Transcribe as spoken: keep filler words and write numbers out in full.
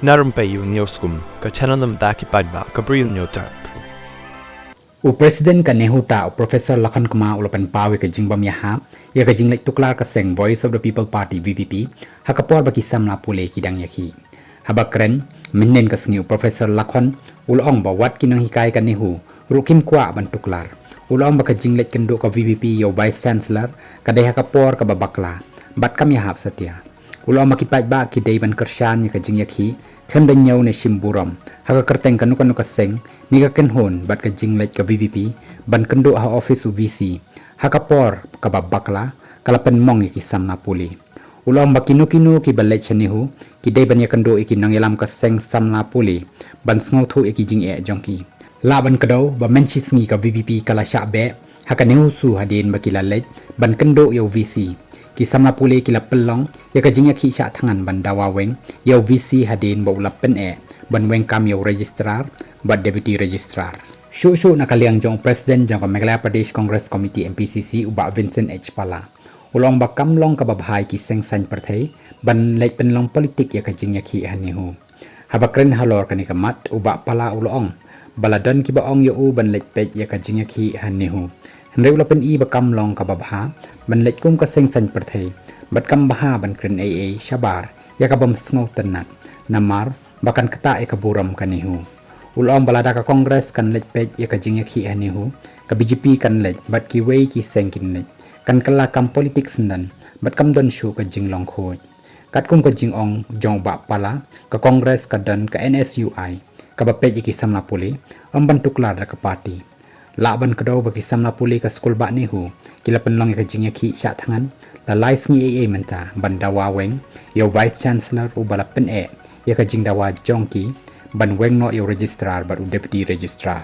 Na rympei ïa u News Kum, ka channel na bynta ki paidbah ka Bri u News Tap. U President ka NEHU ta, u Professor Lakhon Kma, u la pynpaw ïa ka jingbym ïahap ïa ka jingleit tuklar ka seng Voice of the People Party, V P P, ha ka por ba ki samla pule ki dang ïakhih. Haba kren mynhynnin ka sngi, u Professor Lakhon u la ong ba wat ki nonghikai ka NEHU ruh kim kwah ban tuklar. U la ong ba ka jingleit kynduh ka V P P ïa u Vice Chancellor ka dei ha ka por kaba bakla bad kam ïahap satia. U la ong ba ki paidbah ki dei ban kyrshan ïa ka jingïakhih khlem da ñiew ne shim burom ha ka kyrteng kano kano ka seng ne ka kynhun, bad ka jingleit ka V P P ban kynduh ha office u V C ha ka por kaba bakla ka la pynmong ïa ki samla pule. U la ong ba kino kino kiba leit sha NEHU ki dei ban ïakynduh ïa ki nongïalam ka seng samla pule ban sngewthuh ïa ki jingeh jong ki. Lah ban kdew ba mynshi sngi ka V P P ka la shah beh ha ka NEHUSU hadien ba ki la leit ban kynduh ïa u V C. Ki samla pule ki la pynlong ïa ka jingïakhih shah thngan ban dawa weng ïa u V C hadien ba u la pyneh ban weng kam ïa u Registrar bad Deputy Registrar. Shuh shuh na ka liang jong u President jong ka Meghalaya Pradesh Congress Committee, M P C C, u Bah Vincent H Pala, u la ong ba kam long kaba bha ïa ki seng saiñ pyrthei ban leit pynlong politik ïa ka jingïakhih ha NEHU. Haba kren halor kane ka mat, u Bah Pala u la ong ba la don kiba ong ïa u ban leit peit ïa ka jingïakhih ha NEHU. Hynrei u la pyni ba kam long kaba bha ban leit kum ka seng saiñ pyrthei bad kam bha ban kren ei ei shabar ïa ka bym sngewtynnat, namar ba kan ktah ïa ka burom ka NEHU. U la ong ba lada ka Congress kan leit peit ïa ka jingïakhih ha NEHU, ka B J P kan leit bad kiwei ki seng kin leit. Kan kylla kam politik syndon bad kam don shuh ka jinglong khuid. Katkum ka jingong jong u Bah Pala, ka Congress ka don ka N S U I kaba peit ïa ki samla pule ym ban tuklar da ka party. Lah ban kdew ba ki samla pule ka skul bah NEHU ki la pynlong ïa ka jingïakhih shah thngan la lai sngi ei ei mynta ban dawa weng ïa u Vice Chancellor uba la pyneh ïa ka jingdawa jong ki ban weng noh ïa u Registrar bad u Deputy Registrar.